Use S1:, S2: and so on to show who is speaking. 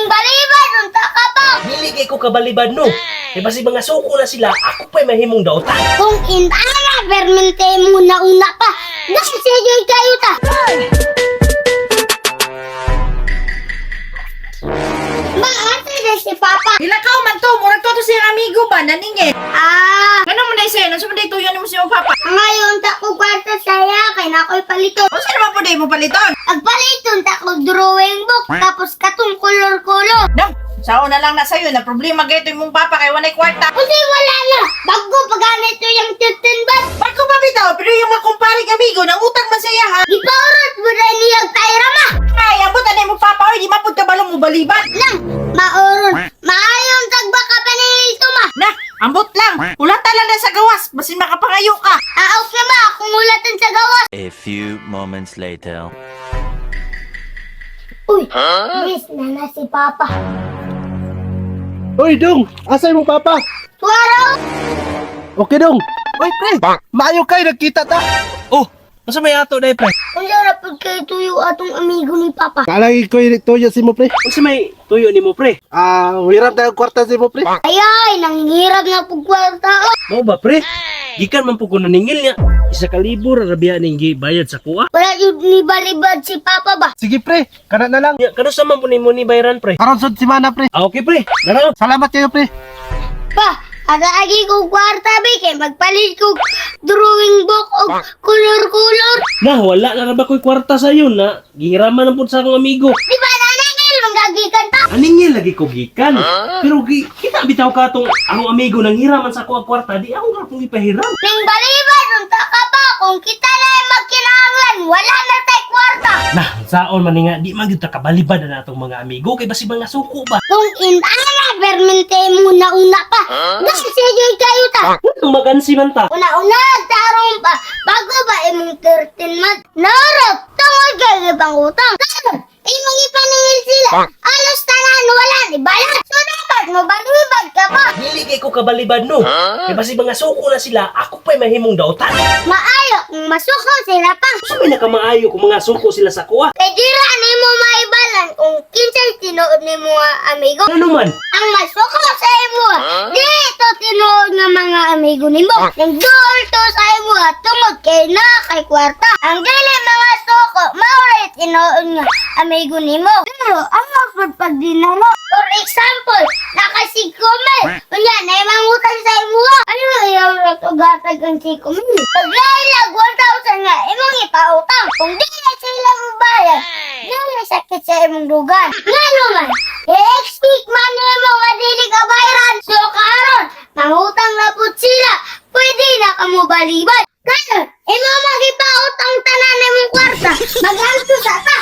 S1: Ning balibad, unta ka pa.
S2: Dili kay ko kabalibad, no. Kay basi mga suko na sila, ako pa'y mahimong dautan.
S1: Kung inana, permente mo na una pa. Dahil sige kayo ta. Maate na si Papa.
S3: Ilakaw man to, murag to to siyang amigo ba, naningit.
S1: Ah,
S3: Ano man day sa'yo, nasa man day tuyo nimo siyang papa?
S1: ngayon ta ko kwarta saya kay na ako'y palito.
S3: O sino man po day mo paliton?
S1: Agpaliton ta ko drawing book tapos katong kolor-kolor.
S3: Dam, sao na lang na sa'yo, na problema gayto imong papa kay wanay kwarta.
S1: Kasi wala na. Bago pa ganito yung 15 bat.
S3: Bago pa bitaw, pero yung mga kumparing amigo, nang utang man siya ha.
S1: Ipaurot mo na niyag tayo ma.
S3: Ay, ambot anay mo papa, oy, di mapud kabalo mo baliban.
S1: Lang, maoron. Maayong tagba ka pa ito ma.
S3: Na, ambot lang. Ulata lang na sa gawas, basin makapangayo ka.
S1: Aaw na ba kung ulatan sa gawas?
S4: A few moments later.
S1: Uy, miss na na si Papa.
S5: Uy, dong! Asa imong papa?
S1: Tuwaraw!
S5: Okay, dong. Uy, pre! Maayo kay nagkita ta.
S2: Oh, unsa may ato day, pre?
S1: Unsa ra pud kay tuyo atong amigo ni Papa?
S5: Kalagi ko tuyo si mo, pre.
S2: Unsa may tuyo nimo, pre?
S5: Ah, hiram tayo kwarta si mo, pre.
S1: Ay ay, nanghirap na pug kwarta. Oh.
S2: Mao ba, pre? Gikan man pud ko naningil niya. 1,000 ra rabiya ning gibayad sa kuha.
S1: Wala yun ni balibad si Papa ba?
S5: Sige, pre. Kana na lang.
S2: Nya kanusa man pud nimo ni bayaran, pre?
S5: Karon sud si mana, pre.
S2: Ah, okay, pre. Dara.
S5: Salamat kayo, pre.
S1: Pa, ada agi ko kwarta bi kay magpalit ko drawing book og kolor-kolor.
S2: Na wala na ra ba ko'y kwarta sayo na. Gihiraman na pud sa akong amigo.
S1: Di ba nanangil manggagikan ta?
S2: Aningil lagi ko gikan. Pero kita bitaw ka tong akong amigo nang hiraman sa ako ang kwarta, di ako nga pong ipahiram.
S1: Ning balibad unta ka pa kung kita na ay magkinahanglan, wala na tay kwarta.
S2: Nah, saon man ni nga di man gyud ta kabalibad na natong mga amigo kay basi mga suko ba.
S1: Kung inana, permente mo na una pa. Dahil sige kayo ta.
S2: Kung magansi man ta.
S1: Una-una, tarong pa. Bago ba imong 13 month? Narap, tungod kay ibang utang. Karon, imong ipaningil sila. Alos tanan, wala ni bala. So dapat mo balibad ka pa.
S2: Dili kay ko kabalibad, no. Kay basi mga suko na sila, ako pa'y mahimong dautan.
S1: Maayo kung masuko sila pa.
S2: Sa may nakamaayo kung mga suko sila sa kuha.
S1: Kay dira nimo maibalan kung kinsay tinuod nimo nga amigo.
S2: Ano man?
S1: Ang masuko sa imo, dito tinuod nga mga amigo nimo. Nang duol to sa imo tungod kay na kay kwarta. Ang dili mga suko, mao ray tinuod nga amigo nimo. Pero ang mapud pag dinalo. For example, nakasigkumel. Unya, na mangutang sa imo. Ano ayaw ra to gatag ang sikumel? Pag 1,000 nga imong ipautang. Kung di na sila mubayad, dili sakit sa imong dugan. Ngano man, i-expect man nimo nga dili ka bayaran. So karon, mangutang na pud sila. Pwede na ka mo balibad. Karon, imo magipautang tanan imong kwarta. Maghanto sa ta.